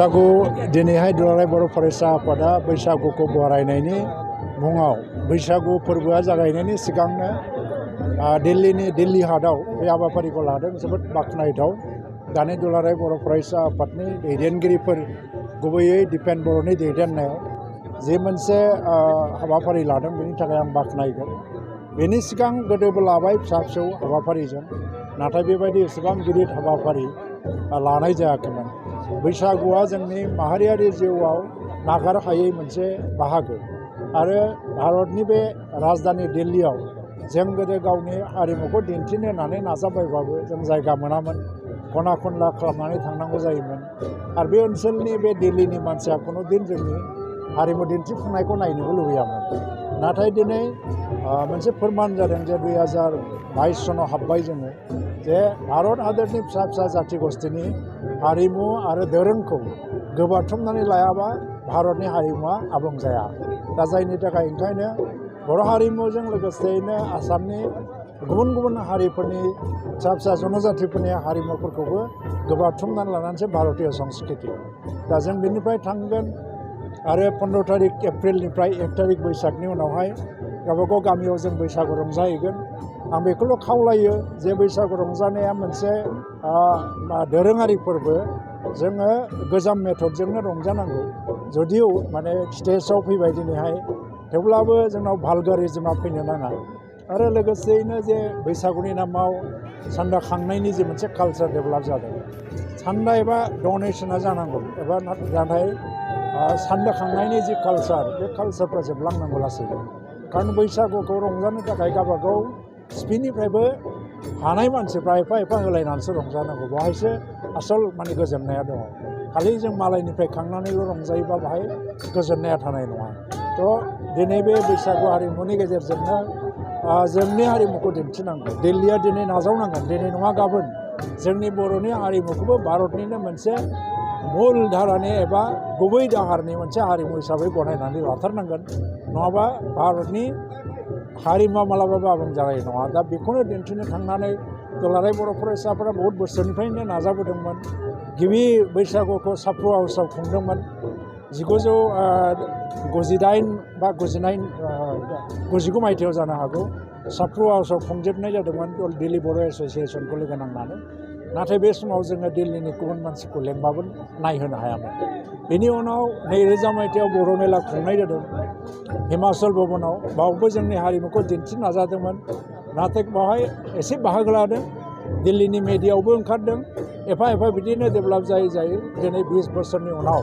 बैसागु दिनैहाय दुलाराय बर' फरायसा आफादा बैसागुखौ बरायनायनि मुङाव बैसागु फोरबोआ जागायनायनि सिगांनो दिल्ली हाटआव बे हाबाफारिखौ लादों। जोबोद बाख्नायथाव। दानि दुलाराय बर' फरायसा आफादनि दैदेनगिरिफोर गुबैयै दिपेन बर'नि दैदेननायाव जे मोनसे हाबाफारि लादों, बेनि थाखाय आं बाख्नायगोन। बेनि सिगां गोदोबो लाबाय फिसा फिसौ हाबाफारिजों, नाथाय बेबायदि एसेबां गिदिर हाबाफारि लानाय जायाखैमोन। बैसागुआ जोंनि माहारियारि जिउआव नागार हायै मोनसे बाहागो आरो भारतनि बे राजधानी दिल्लीयाव जों गोदो गावनि हारिमुखौ दिन्थिनो होननानै नाजाबायबाबो जों जायगा मोनामोन, खना खनला खालामनानै थांनांगौ जायोमोन। आरो बे ओनसोलनि बे दिल्लीनि मानसिया खुनु दिन जोंनि हारिमु दिन्थिफुंनायखौ नायनोबो लुबैयामोन। नाथाय दिनै मोनसे फोरमान जादों जे 2022 सनाव हाबबाय जोङो, जे भारत हादरनि फिसा फिसा जाथि गस्थिनि हारिमु आरो दोरोंखौ गोबाथुमनानै लायाबा भारतनि हारिमुवा आबुं जाया। दा जायनि थाखाय ओंखायनो बर' हारिमुजों लोगोसेयैनो आसामनि गुबुन गुबुन हारिफोरनि फिसा फिसा जनजातिफोरनि हारिमुफोरखौबो गोबाथुमनानै लानानैसो भारतीय संस्कृति। दा जों बेनिफ्राय थांगोन आरो 15 तारिख एप्रिलनिफ्राय 1 तारिख बैसागनि उनावहाय गावबागाव गामियाव जों बैसागु रंजाहैगोन। आं बेखौल' खावलायो जे बैसागु रंजानाया मोनसे दोरोङारि फोरबो। जोङो गोजाम मेथडजोंनो रंजानांगौ। जुदिও माने स्टेजआव फैबाय दिनैहाय, थेवब्लाबो जोंनाव भालगारिजमा फैनो नाङा। आरो लोगोसेयैनो जे बैसागुनि नामाव सान्दा खांनायनि जे मोनसे कालचार डेभेलप जादों, सान्दा एबा डनेसना जानांगौ एबा नाथाय सान्दा खांनायनि जि कालचार, बे कालचारफ्रा जोबलांनांगौ लासैनो। खारन बैसागुखौ रंजानो थाखाय गावबागाव स्पिनिफ्रायबो हानाय मानसिफ्रा एफा एफा होलायनानैसो रंजानांगौ। बेवहायसो आसल माने गोजोननाया दङ। खालि जों मालायनिफ्राय खांनानैल' रंजायोबा बेहाय गोजोननाया थानाय नङा। थ' दिनै बे बैसागु हारिमुनि गेजेरजोंनो जोंनि हारिमुखौ दिन्थिनांगौ। दिल्लीया दिनै नाजावनांगोन, दिनै नङा गाबोन जोंनि बर'नि हारिमुखौबो भारतनिनो मोनसे मुल धारानि एबा गुबै दाहारनि मोनसे हारिमु हिसाबै गनायनानै लाथारनांगोन। नङाबा भारतनि हारिमुवा मालाबाबो आबुं जानाय नङा। दा बेखौनो दिन्थिनो थांनानै दुलाराय बर' फरायसाफोरा बहुद बोसोरनिफ्रायनो नाजाबोदोंमोन। गिबि बैसागुखौ साफ्र हाउसआव खुंदोंमोन 1998 बा 99 मायथाइयाव जानो हागौ। साफ्र हाउसआव खुंजोबनाय जादोंमोन दिल्ली बर' एस'सियेसनखौ लोगो नांनानै। नाथाय बे समाव जोङो दिल्लीनि गुबुन मानसिखौ लेंबाबो नायहोनो हायामोन। बेनि उनाव 2000 मायथाइयाव बर' मेला खुंनाय जादों हिमाचल भबनाव। बावबो जोंनि हारिमुखौ दिन्थिनो नाजादोंमोन, नाथाय बेवहाय एसे बाहागो लादों। दिल्लीनि मेडियायावबो ओंखारदों। एफा एफा बिदिनो डेभेलप जायै जायै दिनै 20 बोसोरनि उनाव